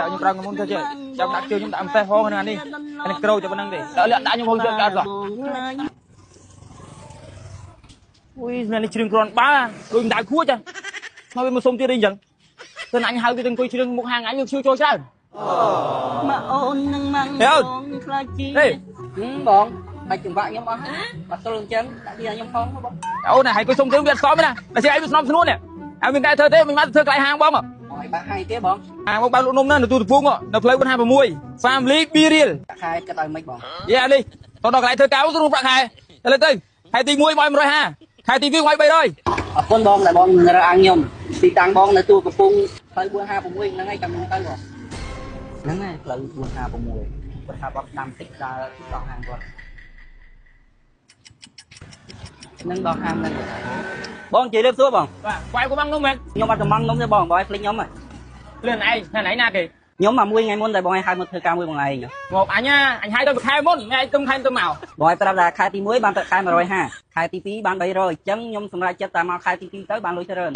ខ្ញុំប្រើមុនទៅចេះចាំដាក់ជើងខ្ញុំដាក់ម្សេះផងហ្នឹងអានេះអានេះក្រូចតែប៉ុណ្្នឹងទេដល់លាក់ដាក់ខ្ញុំហូរជើងកើតសោះអុយស្មាននេះជ្រឿងគ្រាន់បើដូចមិនដៅខួចចាមកវាមកសុំទៀតអីអញ្ចឹងទៅអញហៅវាទៅអង្គុយជ្រឿងមុខហាងអញវាឈឺចូលច្រើន ម៉ាក់អូននឹងម៉ាំង ហេអូន បងខ្លាចជា ហេ បងបាច់ចង្វាក់ខ្ញុំអស់បាត់ទល់អញ្ចឹងដាក់ទីឲ្យខ្ញុំផងបង អូនហើយអង្គុយសុំទៀតវាអត់សមទេណាតែជាឯងវាស្នំស្នួននេះហើយមានកែធ្វើទេមិនមកធ្វើកន្លែងហាងបង បងឲ្យបាក់ឲ្យទេបង ហាងបងបើកលក់នំណានៅទូតពងនៅផ្លូវ456 Family Be Real ខែគិតឲ្យមិនបង យេអានេះទៅដល់កន្លែងធ្វើការស្រួលប្រាក់ខែទៅទៅខែទី1មក150ខែទី2មក300 អរគុណបងដែលបងរើអាងខ្ញុំទីតាំងបងនៅទួលកំពង់ផ្លូវ456ហ្នឹងហើយចាំខ្ញុំទៅបងហ្នឹងហើយផ្លូវ456គាត់ថាបងតាមតិចដល់ដល់ហាងគាត់នឹងដល់ហាងហ្នឹងបងជិះលេបសួរបង បាទខ្វាយក៏បងនំមែន ខ្ញុំអត់កំងនំទេបងបងឲ្យភ្លេចខ្ញុំហ៎ លឿនឯងណាឯងណាគេ ខ្ញុំមកមួយថ្ងៃមុនតែបងឲ្យហៅមកធ្វើការមួយបងឯង មកអញណាអញហៅទៅមួយខែមុនថ្ងៃទៅខែទៅមក បងឲ្យប្រាប់ថាខែទី1បានប្រាក់ខែ150ខែទី2បាន300អញ្ចឹងខ្ញុំសម្រេចចិត្តតែមកខែទី2ទៅបានលុយច្រើន